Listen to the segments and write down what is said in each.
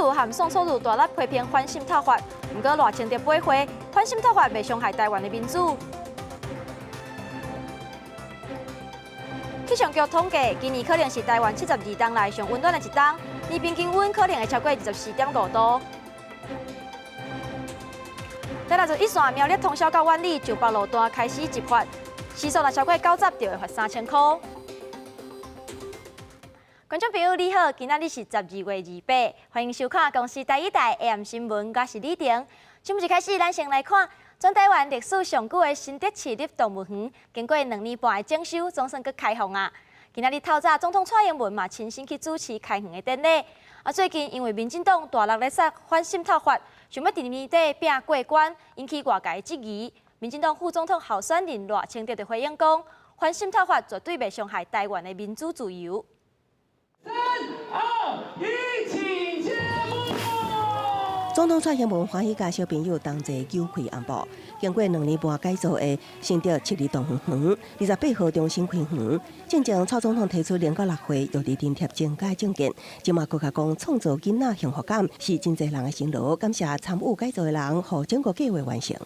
瑜和宋楚瑜大力批評反滲透法，毋過賴清德回話，反滲透法袂傷害台灣的民主。氣象局統計，今年可能是台灣72冬來上溫暖的一冬，年平均溫可能會超過24.5度。再來就一線苗栗通霄到苑裡石北路段開始執法，時速若超過90，就會罰3000箍。觀眾朋友你好，今仔日是12月28，歡迎收看公視台語台 AM 新聞，我是李婷。節目一開始，咱先來看全台灣歷史上久的新竹市立動物園，經過2年半的整修，總算閣開放啊！今仔日透早，總統蔡英文嘛親身去主持開園的典禮。啊，最近因為民進黨大力咧殺反滲透法，想欲佇年底拚過關，引起外界質疑。民進黨副總統候選人賴清德就回應講，反滲透法絕對袂傷害台灣的民主自由。三二一，起揭幕！總統蔡英文歡喜佮小朋友同齊扭開紅布，經過2年半改造的新竹市立動物園，28號重新開園。進前蔡總統提出0到6歲幼稚津貼增加政見，這馬閣較講創造囡仔幸福感是真濟人的辛勞，感謝參與改造的人，予整個計劃完成。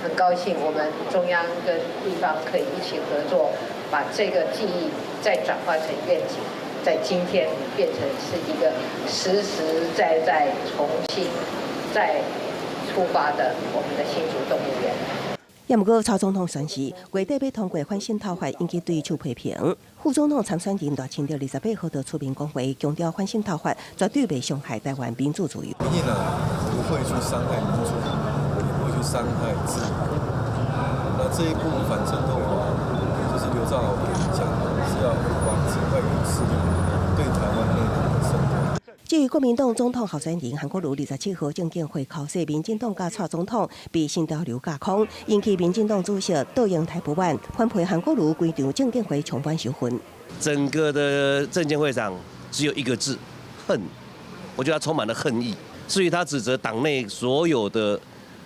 很高興，我們中央跟地方可以一起合作，把這個記憶再轉化成願景。在今天變成是一個實實在在重新再出發的我們的新竹動物園。也毋過，蔡總統宣示，月底欲通過反滲透法，引起對手批評。副總統參選人賴清德28號就出面講話，強調反滲透法絕對袂傷害台灣民主自由。民進黨不會去傷害民主，也不會去傷害自由。那這一部反滲透法，就是劉兆豪講的，是要防止外國勢力對台灣內部的滲透。至於國民黨總統候選人韓國瑜27號政見會口說，民進黨佮蔡總統被新潮流架空，引起民進黨主席杜英台不滿，反批韓國瑜規場政見會充滿仇恨。整個的政見會上只有一個字：恨。我覺得他充滿了恨意。至於他指責黨內所有的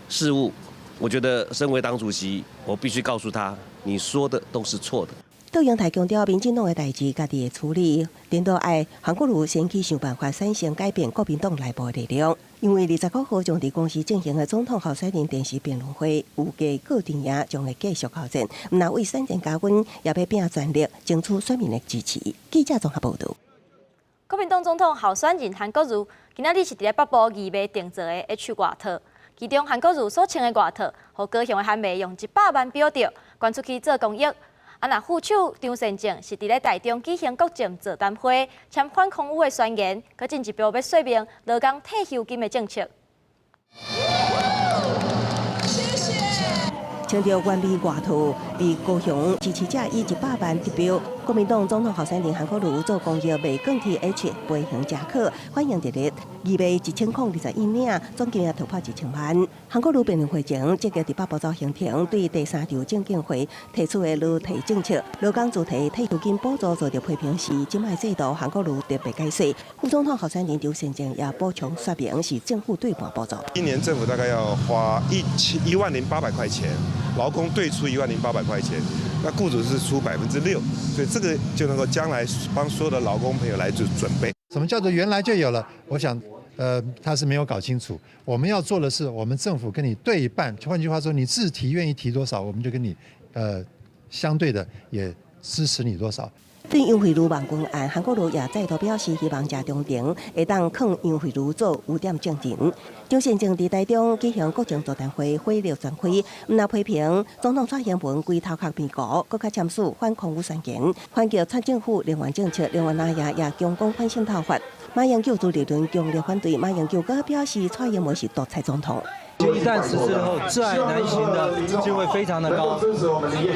事務，我覺得身為黨主席，我必須告訴他，你說的都是錯的。杜英台強調，民進黨的代誌家己會處理，顛倒愛韓國瑜先去想辦法產生改變國民黨內部的力量。因為29號將佇公視進行的總統候選人電視辯論會，預計各陣營將會繼續交戰，毋但為選戰加溫，也欲拚全力爭取選民的支持。記者綜合報導。國民黨總統候選人韓國瑜今仔日是佇咧北部義賣訂做的 H 外套，其中韓國瑜所穿的外套，予高雄的韓迷用100萬標著，捐出去做公益。啊，若副手張善政是佇咧台中舉行國政座談會，簽反空污的宣言，閣進一步欲說明勞工退休金的政策。謝謝。穿著完美外套，被高雄支持者以100萬得標。國民黨總統候選人韓國瑜做公益賣鋼鐵 H 飛行夾克，反應熱烈，預備1021領，總金額突破1000萬。韓國瑜辯論會前，積極佇北部走行程，對第三場政見會提出的勞退政策、勞工主體退休金補助做著批評時，這擺制度韓國瑜特別解說。副總統候選人張善政也補充說明，是政府對半補助。一年政府大概要花10,800塊錢，勞工對出10,800塊錢，那雇主是出6%，所以這個就能夠將來幫所有的勞工朋友來做準備。什麼叫做原來就有了？我想，他是沒有搞清楚。我們要做的是，我們政府跟你對一半，換句話說，你自提願意提多少，我們就跟你，相對的也支持你多少。對楊惠如網軍案，韓國瑜也再度表示希望謝長廷會當囥楊惠如做污點證人。張善政佇台中舉行國政座談會，火力全開，毋但批評總統蔡英文規頭殼變糊，閣較簽署反空污宣言，反擊蔡政府能源政策。另外，藍營也強攻反滲透法。馬英九、朱立倫強烈反對，馬英九閣表示蔡英文是獨裁總統。就一旦實施後，窒礙難行的機會非常的高。我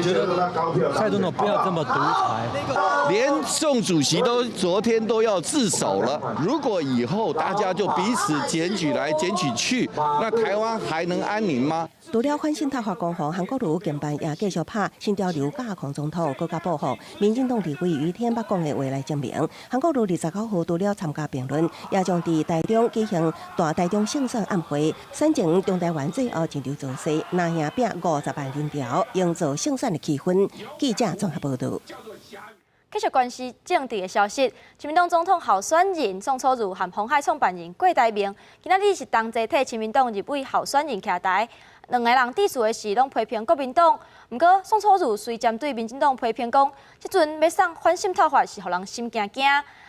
覺得蔡總統不要這麼獨裁。連宋主席都昨天都要自首了。如果以後大家就彼此檢舉來檢舉去，那台灣還能安寧嗎？除了反滲透法攻防，韓國瑜近排也繼續拍新潮流架空總統，閣較報復民進黨立委余天捌講的話來證明。韓國瑜29號除了參加辯論，也將佇台中舉行大台中勝選暗會，選前中台灣最後一場造勢，藍營拚50萬人潮，營造勝選的氣氛。記者綜合報導。繼續關心政治的消息，親民黨總統候選人宋楚瑜和鴻海創辦人郭台銘，今仔日是同齊替親民黨立委候選人徛台。兩個人致辭的時，攏批評國民黨。毋過宋楚瑜雖針對民進黨批評講，這陣欲送反滲透法是予人心驚驚。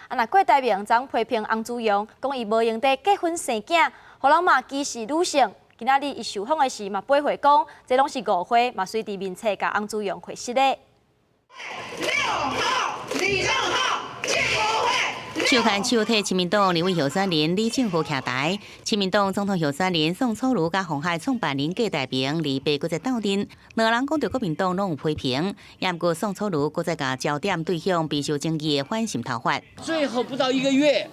啊，若郭台銘昨批評翁姿蓉，講伊無閒佇結婚生囝，予人罵歧視女性。今仔日伊受訪的時嘛，駁回講，這攏是誤會，嘛隨佇面冊共翁姿蓉回實咧。6號李正皓進國會。手牽手替親民黨立委候選人李正皓徛台，親民黨總統候選人宋楚瑜佮鴻海創辦人郭台銘離白閣再鬥陣，兩个人講著國民黨攏有批評，也毋過宋楚瑜閣再共焦點對向備受爭議的反滲透法。最後不到一個月，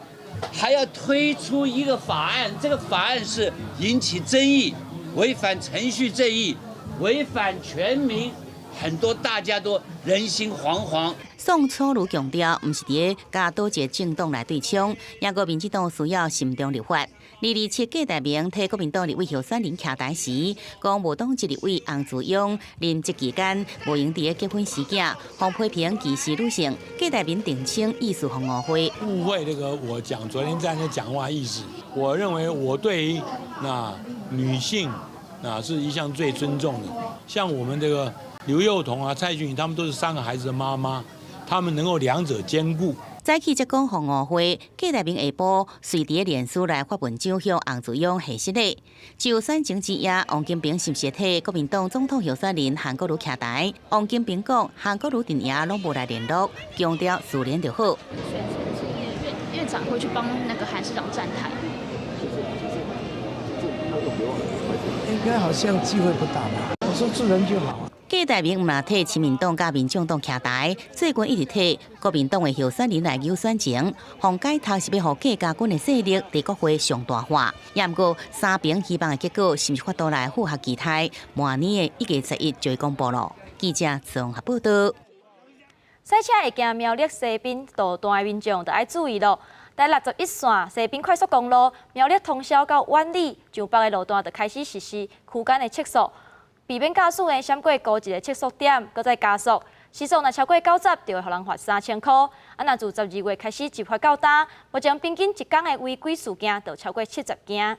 還要推出一個法案，這個法案是引起爭議，違反程序正義，違反全民。很多大家都人心惶惶。宋楚瑜強調，毋是佇咧共佗一个政黨來對衝，也閣民進黨需要慎重立法。227郭台銘替國民黨立委候選人徛台時，講無黨籍立委翁姿蓉任職期間無閒佇咧結婚生囝，予批評歧視女性。郭台銘澄清意思予誤會。誤會那個我講昨天在那講話意思，我認為我對於那女性啊是一向最尊重的，像我們這個。劉宥彤啊、蔡俊宇，他們都是三個孩子的媽媽，他們能夠兩者兼顧。早起才講予誤會，郭台銘下晡隨佇臉書來發文章向翁姿蓉核實咧。就選前之夜，王金平是毋是替國民黨總統候選人韓國瑜徛台？王金平講，韓國瑜陣營攏無來聯絡，強調自然就好。選前之夜，院院長會去幫那個韓市長站台。應該好像機會不大吧？我說自然就好。郭台銘毋但替親民黨佮民眾黨徛台，最近一直替國民黨的候選人來遊選情，予解讀是欲予郭家軍的勢力佇國會上大化。也毋過三爿希望的結果是毋是法度來符合期待？明年的1月11就會公布咯。記者綜合報道。賽車會經苗栗西濱路段的民眾就愛注意咯。台61線西濱快速公路苗栗通霄到苑裡上北的路段就開始實施區間的測速。避免駕駛員閃過高一个測速點，閣再加速，時速若超過90，就會予人罰3000箍。啊，若自12月開始執法到今，目前平均一工的違規事件就超過70件。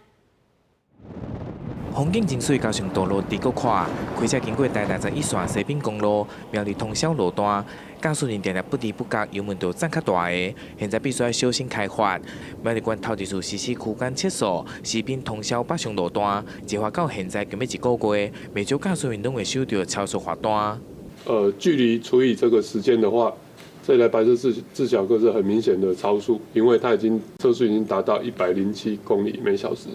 風景真媠，加上道路豬閣闊，開車經過台61線西濱公路苗栗通霄路段，駕駛人定定不知不覺油門就攢較大个，現在必須愛小心開罰。苗栗縣頭一次實施區間測速，西濱通霄北上路段，計劃到現在今欲一個月，袂少駕駛員攏會收著超速罰單。距離除以這個時間的話，這台白色自小客是很明顯的超速，因為它已經車速已經達到107公里每小時。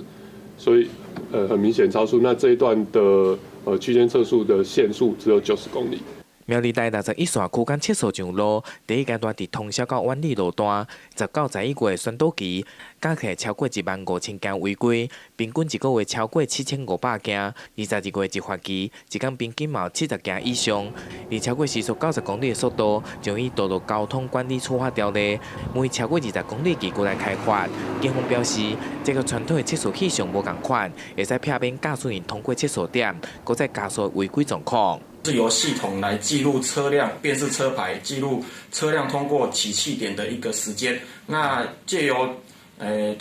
所以，很明顯超速。那這一段的區間測速的限速只有90公里。苗栗台61線區間測速上路，第一階段佇通霄到苑裡路段，10到11月宣導期，加起來超過1萬5千件違規，平均一個月超過7500件。22月執法期，一工平均嘛有70件以上。而超過時速90公里的速度，將依道路交通管理處罰條例，每超過20公里起過來開罰。警方表示，這個傳統的測速器上無仝款，會使避免駕駛員通過測速點，閣再加速違規狀況。是由系統來記錄車輛辨識車牌，記錄車輛通過起訖點的一個時間。那借由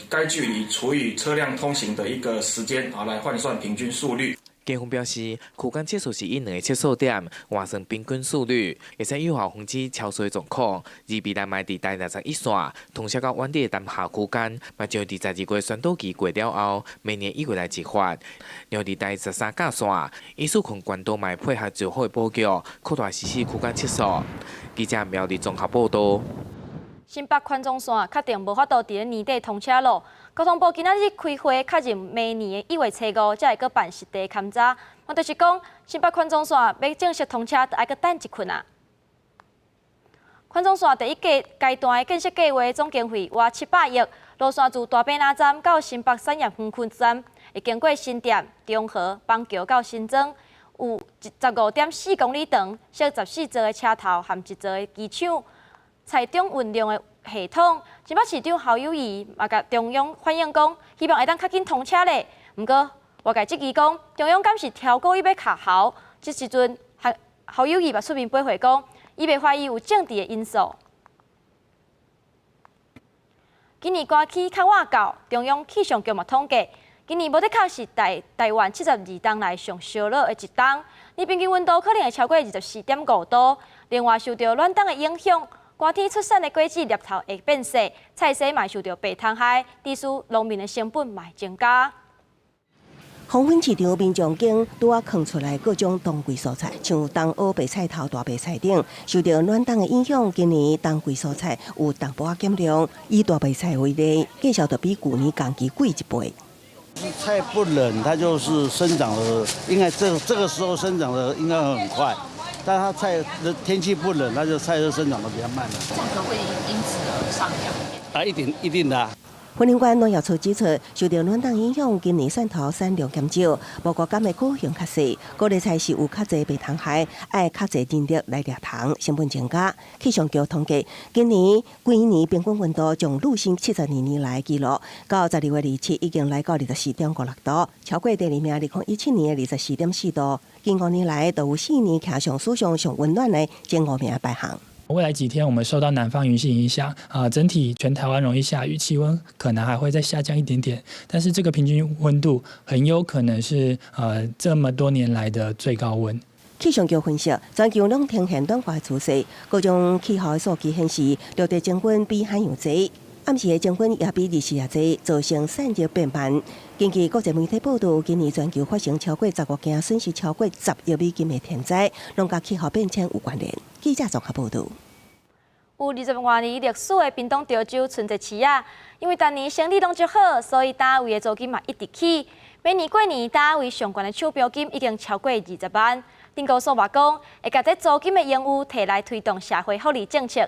該距離除以車輛通行的一個時間啊，來換算平均速率。警方表示，區間測速是以兩个測速點換算平均速率，會使有效防止超速的狀況。而未來嘛佇台61線通霄到苑裡的南下區間，嘛將佇12月宣導期過了後，明年1月來執法。另外佇台13甲線，伊蘇控管道嘛會配合做好的布局，擴大實施區間測速。記者苗栗綜合報道。新北環狀線確定無法度佇咧年底通車咯。交通部今仔日開會確認，明年的1月初5才會閣辦實地勘查。嘛就是講，新北環狀線欲正式通車，就愛閣等一困啊。環狀線第一階段的建設計畫總經費倚700億，路線自大坪林站到新北產業園區站，會經過新店、中和、板橋到新莊，有15.4公里長，設14座的車頭和一座的機場。採中運量的系統，新北市長侯友宜嘛共中央反映講，希望會當較緊通車咧。毋過外界質疑講，中央敢是超故意欲卡喉？這時陣，侯友宜嘛出面駁回講，伊袂懷疑有政治的因素。今年寒氣較晚到，中央氣象局嘛統計，今年無的確是台灣72冬來上燒熱的一冬，年平均溫度可能會超過24.5度。另外，受著暖冬的影響，寒天出產的果子粒頭會變細，菜蔬嘛受著白蟲害，致使農民的成本嘛會增加。黃昏市場民眾間拄仔囥出來各種當季蔬菜，像東澳白菜頭、大白菜等，受著暖冬的影響，今年當季蔬菜有淡薄仔減量。以大白菜為例，價錢就比舊年同期貴一倍。菜不冷，它就是生長的，應該這個時候生長的應該很快，但它菜的天氣不冷，那就菜就生長得比較慢了。價格會因此而上揚？啊，一定一定的啊。雲林縣農業處指出，受著暖冬影響，今年蒜頭產量減少，無過甘的果形較細，高麗菜是有較濟白蟲害，愛較濟人力來掠蟲，成本增加。氣象局統計，今年規年平均溫度創錄新72年來紀錄，到12月27已經來到24.56度，超過第二名2017年的24.4度。近5年來都有4年徛上史上上溫暖的前五名排行。未來幾天，我們受到南方雲系影響，啊，整體全台灣容易下雨，氣溫可能還會再下降一點點。但是這個平均溫度很有可能是這麼多年來的最高溫。氣象局分析，全球攏呈現暖化趨勢，各種氣候數據顯示，陸地增溫比海洋濟，暗時的增溫也比日時也濟，造成散熱變慢。根據國際媒體報道，今年全球發生超過15件損失超過10億美金的天災，攏佮氣候變遷有關聯。記者綜合報道。有20外年歷史的屏東潮州春節市仔，因為逐年生意攏足好，所以攤位的租金嘛一直起。每年過年攤位上懸的獎標金已經超過20萬。鎮公所嘛講，會共這租金的盈餘提來推動社會福利政策。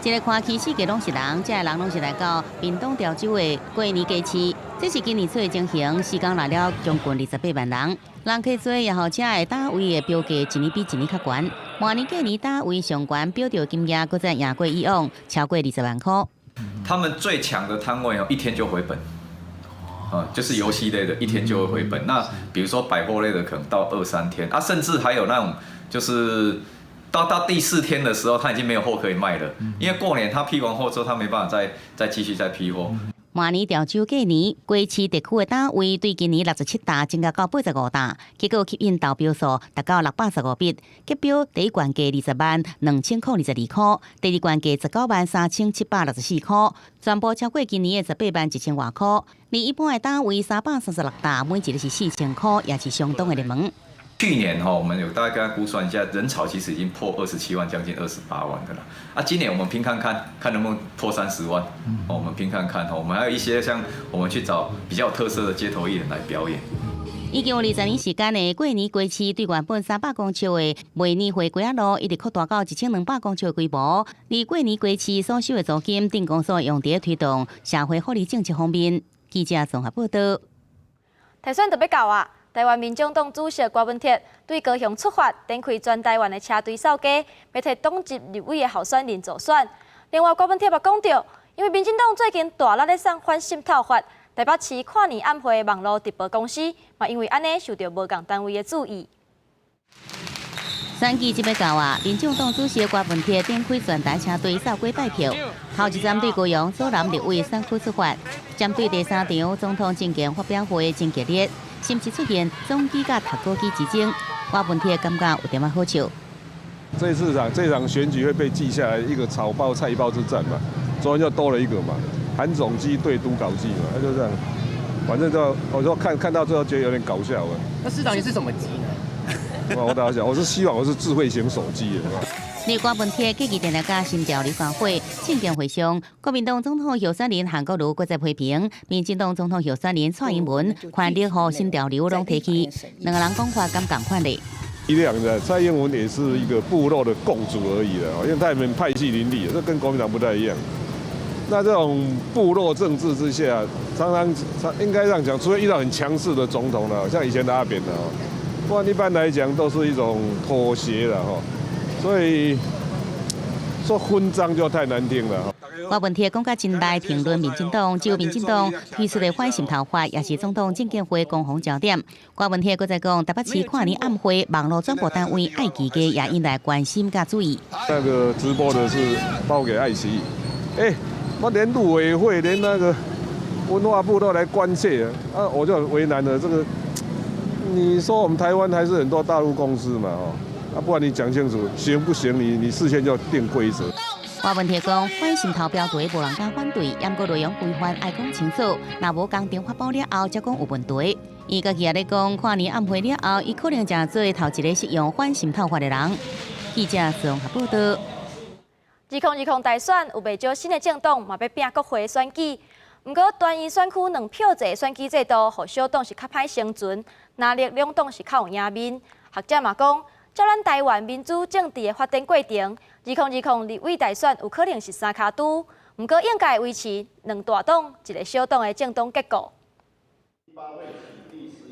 一个看起四界攏是人，這个人攏是來到屏東潮州的過年街市。這是今年初的情形，時間來了將近28萬人，人客濟，也予遮的攤位的標價一年比一年較懸。每年過年攤位上懸標著金額，閣再贏過以往，超過20萬塊。他們最強的攤位哦，一天就回本，啊，就是遊戲類的，一天就會回本。那比如說百貨類的，可能到二三天啊，甚至還有那種就是。到第四天的時候，他已經沒有貨可以賣了，因為過年他批完貨之後，他沒辦法再繼續再批貨。每年潮州過年，街市地區的攤位對今年67擔增加到85擔，結果吸引投標數達到615筆，結標第一懸價202,022塊，第二懸價193,764塊，全部超過今年的18萬1千外塊。而一般的攤位336擔，每一個是4000塊，也是相當的熱門。去年哈，我們有大概估算一下，人潮其實已經破27萬，將近28萬的了。啊，今年我們拼看看，看能不能破30萬。我們拼看看，我們還有一些像我們去找比較有特色的街頭藝人來表演。已經有20年時間的過年街市，對原本300公尺的賣年貨街仔路，一直擴大到1200公尺的規模。而過年街市所收的租金，鎮公所用佇推動社會福利政策方面。記者綜合報道。大選就欲到啊！台灣民眾黨主席郭文鐵對高雄出發，展開全台灣的車隊掃街，欲替黨籍立委的候選人助選。另外，郭文鐵嘛講著，因為民進黨最近大力咧送反滲透法，台北市跨年晚會網路直播公司嘛，因為按呢受著無仝單位的注意。選舉這欲到啊，民眾黨主席郭文鐵展開全台車隊掃街拜票，頭一站對高雄左南立委選區出發，針對第三場總統政見發表會真激烈，甚至出現總機佮讀稿機之爭，郭文鐵感覺有點仔好笑。這場選舉會被記下來一個草包菜包之戰嘛，昨天就多了一個嘛，韓總機對讀稿機嘛，那就這樣，反正就我說看到最後覺得有點搞笑了。那市長你是什麼機呢？我大家講，我是希望我是智慧型手機。而郭文鐵過去定定佮新潮流關會政見會上，國民黨總統候選人韓國瑜閣再批評，民進黨總統候選人蔡英文權力予新潮流攏提去，兩个人講法敢仝款咧？一樣的，蔡英文也是一個部落的共主而已啦，因為他們派系林立，這跟國民黨不太一樣。那這種部落政治之下，常常應該這樣講，除非遇到很強勢的總統了，像以前的阿扁的哦，不然一般來講都是一種妥協了哈。所以說分贓就太難聽了。郭文鐵講甲真來評論民進黨，就民進黨推出的反滲透法，也是總統政見會攻防焦點。郭文鐵閣再講，台北市跨年晚會網路轉播單位愛奇藝也引來關心佮注意。那個直播的是包給愛奇藝，欸，我連陸委會、連那個文化部都來關切啊，我就很為難了。這個，你說我們台灣還是很多大陸公司嘛，哦，啊，不然你講清楚行不行？你事先就定規則。柯文哲講，反滲投標題無人敢反對，毋過內容規範愛講清楚，若無工程發包了後才講有問題。伊家己也咧講，跨年暗會了後，伊可能誠做頭一個適用反滲透法的人。記者綜合報道。2020大選有袂少新的政黨嘛欲拚國會選舉，毋過單一選區兩票制選舉制度，予小黨是較歹生存，藍綠兩黨是較有贏面。學者嘛講，照咱台灣民主政治的發展過程，2020立委大選有可能是三跤拄，毋過應該維持兩大黨一个小黨的政黨結構。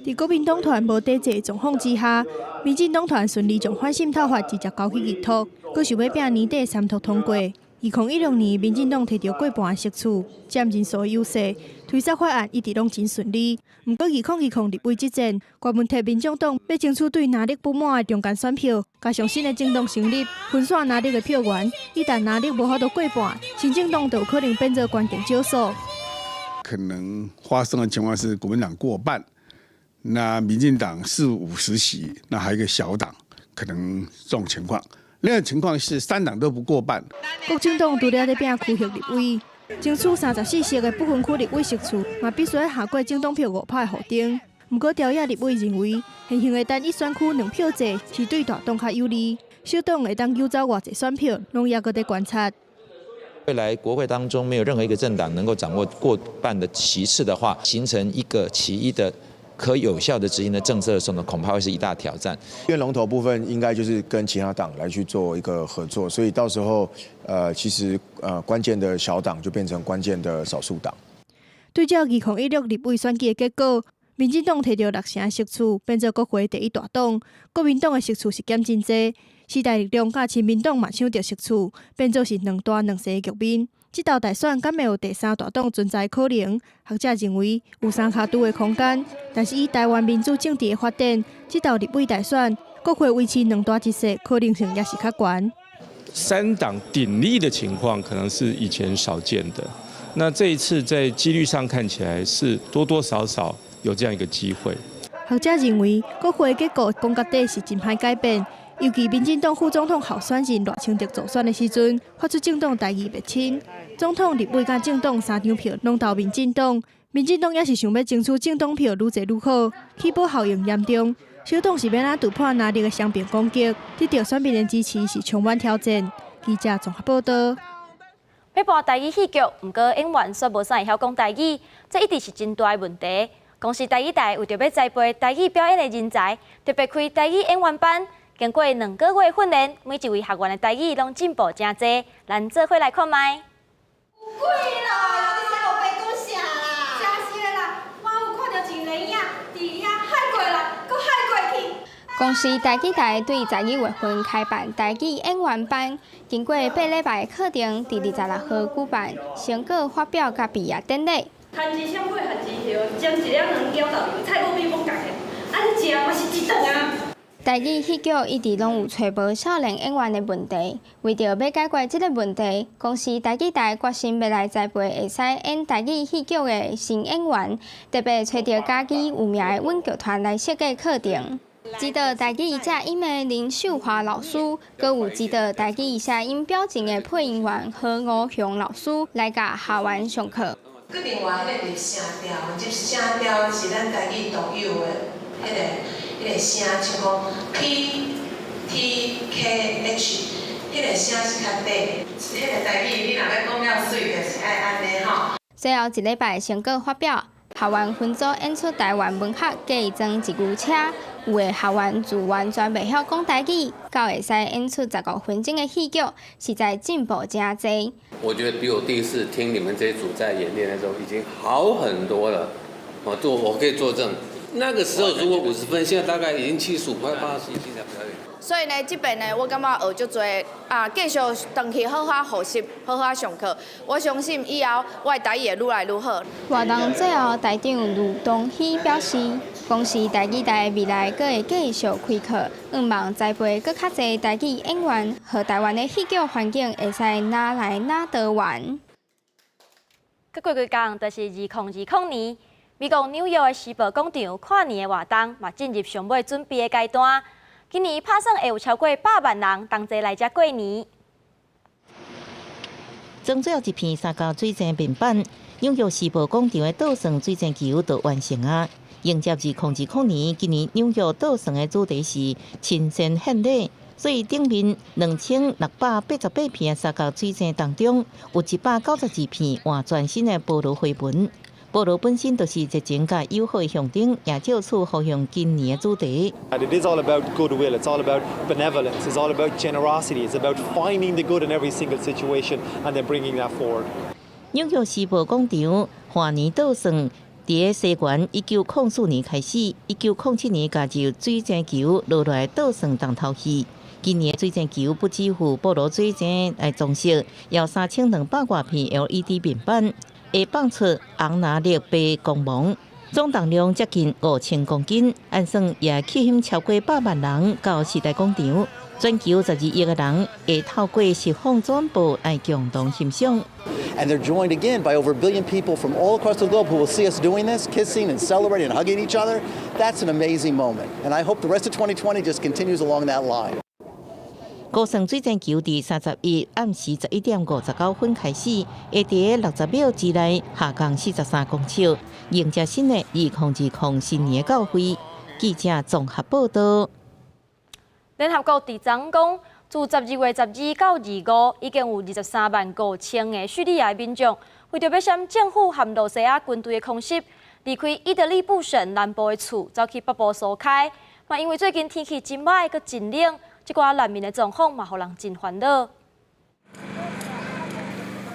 佇國民黨團無抵制狀況之下，民進黨團順利將反滲透法直接交去議托，閣想欲拚年底三讀通過。2016年，民進黨摕著過半席次，佔人數優勢，推捒法案一直攏真順利。毋過，2020立委之戰，柯文哲民眾黨欲爭取對藍綠不滿的中間選票，加上新的政黨成立，分散藍綠的票源，一旦藍綠無法度過半，新政黨就有可能變做關鍵少數。可能發生的情況是國民黨過半。那民進黨四五十席，那還有一個小黨，可能這種情況。另外情況是三黨都不過半。國政黨除了咧拚區域立委，爭取34席的不分區立委席次，嘛必須愛下過政黨票5%的予定。毋過朝野立委認為，現行的單一選區兩票制是對大黨較有利，小黨會當揪走偌濟選票，攏猶閣佇觀察。未來國會當中沒有任何一個政黨能夠掌握過半的席次的話，形成一個其一的可有效的執行的政策的時候呢，恐怕會是一大挑戰。因為龍頭部分應該就是跟其他黨來去做一個合作，所以到時候，其實關鍵的小黨就變成關鍵的少數黨。對照2016立委選舉的結果，民進黨摕著六成席次，變做國會第一大黨；國民黨的席次是減真濟，時代力量佮親民黨嘛搶著席次，變做是兩大兩細的局面。這道大選敢會有第三大黨存在可能？學者認為有三跤拄的空間，但是以台灣民主政治的發展，這道立委大選國會維持兩大一細可能性也是較懸。三黨鼎立的情況可能是以前少見的，那這一次在幾率上看起來是多多少少有這樣一個機會。學者認為國會結構講到底是真歹改變。尤其民進黨副總統候選人賴清德助選的時陣，發出政黨台語滅親，總統、立委佮政黨三張票攏投民進黨，民進黨也是想欲爭取政黨票愈濟愈好，棄保效應嚴重。小黨是欲按怎突破藍綠的雙邊攻擊，得著選民的支持是充滿挑戰。記者綜合報道。欲播台語戲劇，毋過演員煞無啥會曉講台語，這一直是真大的問題。公視台語台為著欲栽培台語表演的人才，特別開台語演員班。經過2個月訓練，每一位學員的台語攏進步誠濟。咱做伙來看覓。鬼啦！你啥烏白講啥啦？真實的啦，我有看著一个影佇遐害過來，閣害過去。公視台語台對12月份開辦台語演員班，經過8禮拜的課程，佇26號舉辦成果發表佮畢業典禮。番薯先配番薯葉，將一粒卵咬到菜母米罔共的，啊你食嘛是一頓啊。台語戲劇一直攏有揣無少年演員的問題，為著欲解決這個問題，公視台語台決心欲來栽培會使演台語戲劇的新演員，特別揣著嘉義有名的阮劇團來設計課程。指導台語正音的林秀華老師，閣有指導台語聲音表情的配音員何吳雄老師來共學員上課。閣另外彼个是聲調，這聲調是咱台語獨有的彼个聲，像講 P、T、K、H，彼个聲是較短。彼个台語你若欲講了媠，就是愛按呢吼。最後一禮拜成果發表，學員分組演出台灣文學嫁妝一牛車，有的學員自完全袂曉講台語，到會使演出15分鐘的戲劇，實在進步誠濟。我覺得比我第一次聽你們這一組在演練的時候已經好很多了，我可以作證。那個時候如果50分，現在大概已經75快80。所以呢，這邊呢，我感覺學足濟啊，繼續轉去好好學習，好好上課。我相信以後我的台語會愈來愈好。活動最後，台長盧東希表示，公視台語台未來閣會繼續開課，向望栽培閣較濟台語演員，予台灣的戲劇環境會使愈來愈多元。閣過幾工就是2020年，美國紐約的時報廣場跨年的活動嘛進入上尾準備的階段。今年拍算會有超過100萬人同齊來遮過年。裝最後一片三角水晶面板，紐約時報廣場的倒算水晶球就完成啊！迎接2020年，今年紐約倒算的主題是親善獻禮，所以頂面2688片的三角水晶當中，有192片換全新的菠蘿花紋。菠蘿本身就是熱情佮友好的象徵，也藉此呼應今年的主題。 And it is all about goodwill, it's all about benevolence, it's all about generosity, it's about finding the good in every single situation and then bringing that forward. 紐約時報廣場跨年倒算，佇西元1904年開始，1907年加入水晶球落來倒算重頭戲。今年水晶球不只有菠蘿水晶來裝飾，有3200外片 LED 面板，會放出紅藍綠白光芒，總重量接近5000公斤，按算也吸引超過百萬人到時代廣場。全球12億个人會透過實況轉播來共同欣賞。 And they're joined again by over a billion people from all across the globe who will see us doing this, kissing and celebrating and hugging each other. That's an amazing moment. And I hope the rest of 2020 just continues along that line. 高算水晶球佇31暗時11點59分開始，會佇60秒之內下降43公尺，迎接新的2020新年的教會。記者綜合報道。聯合國佇昨講，自12月12到25，已經有23萬5千個敘利亞民眾，為著欲閃政府和露西亞軍隊的空襲，離開伊德利布省南部的厝，走去北部疏開。嘛，因為最近天氣真䆀，閣真冷。這寡難民的狀況嘛，予人真煩惱。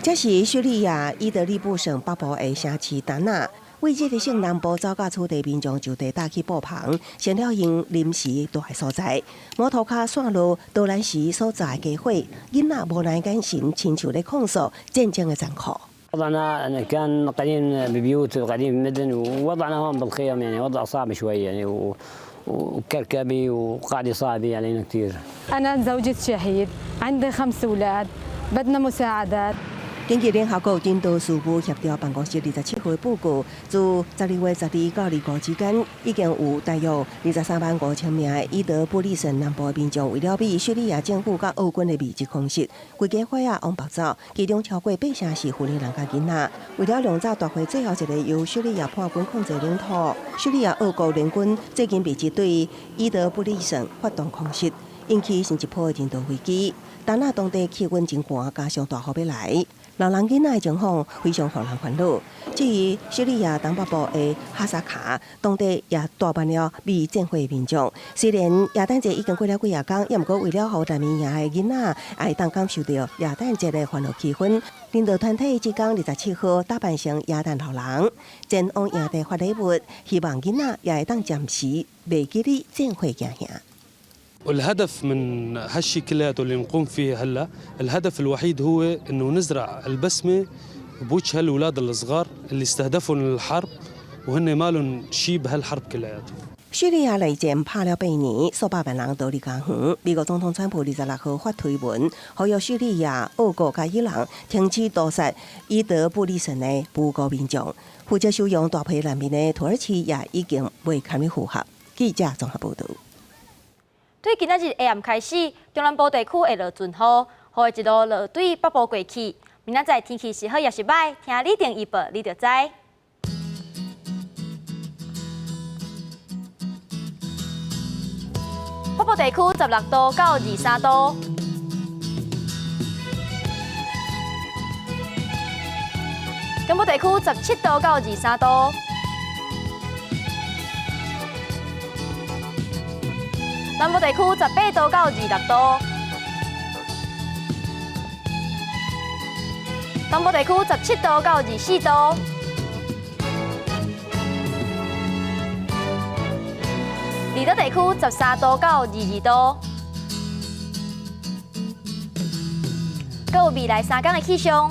這是敘利亞伊德利布省北部的城市丹納，為這個省南部走到此地民眾就地搭起布棚，成了𪜶臨時蹛的所在。摩托跤線路導覽時所在家火，囡仔無奈眼神，親像咧控訴戰爭的殘酷。 وضعنا كان قاعدين ببيوت وقاعدين بمدن ووضعنا هون بالخيم يعني وضع صعب شوي يعني وكركبي وقعدة صعبة علينا كثير. أنا زوجة شهيد، عندي خمس أولاد، بدنا مساعدات。根據聯合國人道事務協調辦公室27號的報告，自12月12到25之間，已經有大約23萬5千名的伊德布利省南部的民眾，為了避敘利亞政府佮俄軍的密集空襲，規家伙仔往北走，其中超過八成是婦女人佮囡仔。為了籠走奪回最後一个由敘利亞叛軍控制領土，敘利亞俄國聯軍最近密集對伊德布利省發動空襲，引起新一波的人道危機。丹那當地氣溫真寒，加上大雨欲來。老人囡仔的情況非常予人煩惱。至於敘利亞東北部的哈薩卡，當地也大辦了避戰火的民眾。雖然耶誕節已經過了幾仔工，也毋過為了予難民營的囡仔會當感受到耶誕節的歡樂氣氛，領導團體這工27號打扮成耶誕老人，前往營地發禮物，希望囡仔也會當暫時袂記得戰火驚嚇。 والهدف من هالشيء كلياته اللي نقوم فيه هلا، الهدف الوحيد هو انه نزرع البسمه بوجه هالولاد الصغار اللي استهدفهم الحرب وهن ما لهم شيء بهالحرب كلياته. 敘利亞內戰拍了8年，數百萬人逃離家園。美國總統川普26號發推文，呼籲敘利亞、俄國佮伊朗停止屠殺伊德布利省的無辜民眾。負責收容大批難民的土耳其也已經袂堪負荷。記者綜合報導。對今仔日下暗開始，中南部地區會落陣雨，雨會一路落對北部過去。明仔載天氣是好抑是䆀，聽李定預報，你就知。北部地區16度到23度，中部地區17度到23度。南部地區18度到26度，東部地區17度到24度，離島地區13度到22度。閣有未來3工的氣象。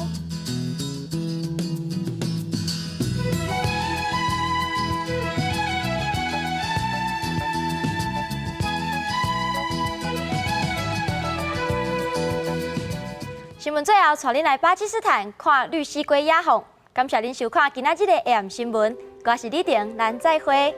新聞最後，帶恁來巴基斯坦看綠蠵龜野放。感謝恁收看今仔日的 AM 新聞，我是李婷，咱再會。